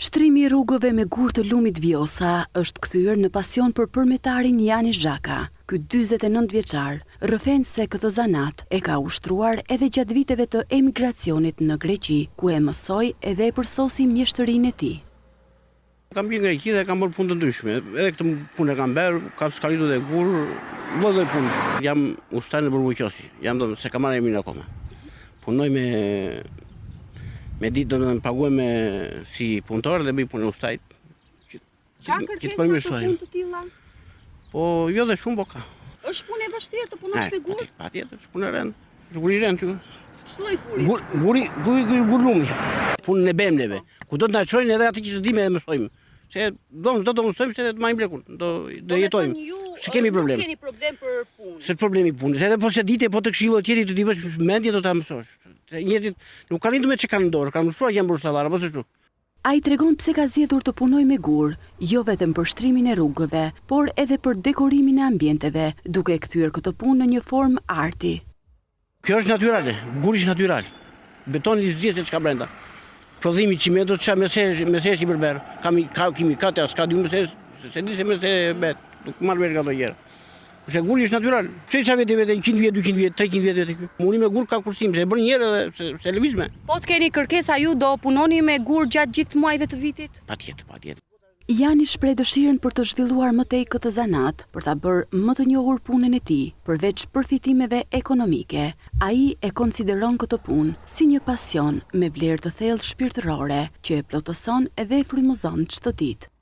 Shtrimi i rrugëve me gurë të lumit Vjosa është kthyer në pasion për përmetarin Jani Zhaka. Ky 49 vjeçar rrëfen se këtë zanat e ka ushtruar edhe gjatë viteve të emigracionit në Greqi, ku e mësoi edhe e përsosi mjeshtërinë e tij. Kam qenë në Greqi dhe kam bërë punë të ndryshme. Edhe këtë punë e kam bërë, kam skalitur dhe gurë, lloj lloj punësh. Jam usta në Burgu Qosi, jam do s'e kam marrë emrin akoma. Punoj me me ditë do të paguhem me si punëtor dhe bëj punën e ustait. Që, ka kërkesa për punë të tilla? Po jo dhe shumë po ka. Është punë e vështirë të punosh me gurë? Patjetër, është punë e rëndë. Është gur i rëndë ky. Ç'lloj guri? Gur, guri, guri, guri, gur lumi. Punën e bëjmë neve. Ku do të na çojnë edhe atë që s'dimë e mësojmë. Se do do të mësojmë se të marrim lekun, do do jetojmë. S'e kemi problem. Nuk keni problem për punë. S'është problemi i punës. Edhe po s'e dite, po të këshillohet tjetri të di bësh mendje do ta mësosh. Se njerëzit nuk kanë lindur me çka kanë në dorë, kanë mësuar që janë bërë ustallarë, apo s'është. Ai tregon pse ka zgjedhur të punojë me gurë, jo vetëm për shtrimin e rrugëve, por edhe për dekorimin e ambienteve, duke e kthyer këtë punë në një formë arti. Kjo është natyrale, guri është natyral. Betoni s'di se ç'ka brenda. Prodhimi i çimentos ça me se me se është i përbërë. Ka ka kimikate, s'ka di unë se s'e di se me se bëhet. Nuk marr vesh nga ato gjëra. Kurse guri është natyral. Pse sa vete vete 100 vjet, 200 vjet, 300 vjet vete ky. Muri me gur ka kursim, se e bën një herë edhe s'e, s'e lëviz më. Po të keni kërkesa ju do punoni me gur gjatë gjithë muajve të vitit? Patjetër, patjetër. Jani shpreh dëshirën për të zhvilluar më tej këtë zanat, për ta bërë më të njohur punën e tij, përveç përfitimeve ekonomike. Ai e konsideron këtë punë si një pasion me vlerë të thellë shpirtërore, që e plotëson dhe e frymëzon çdo ditë.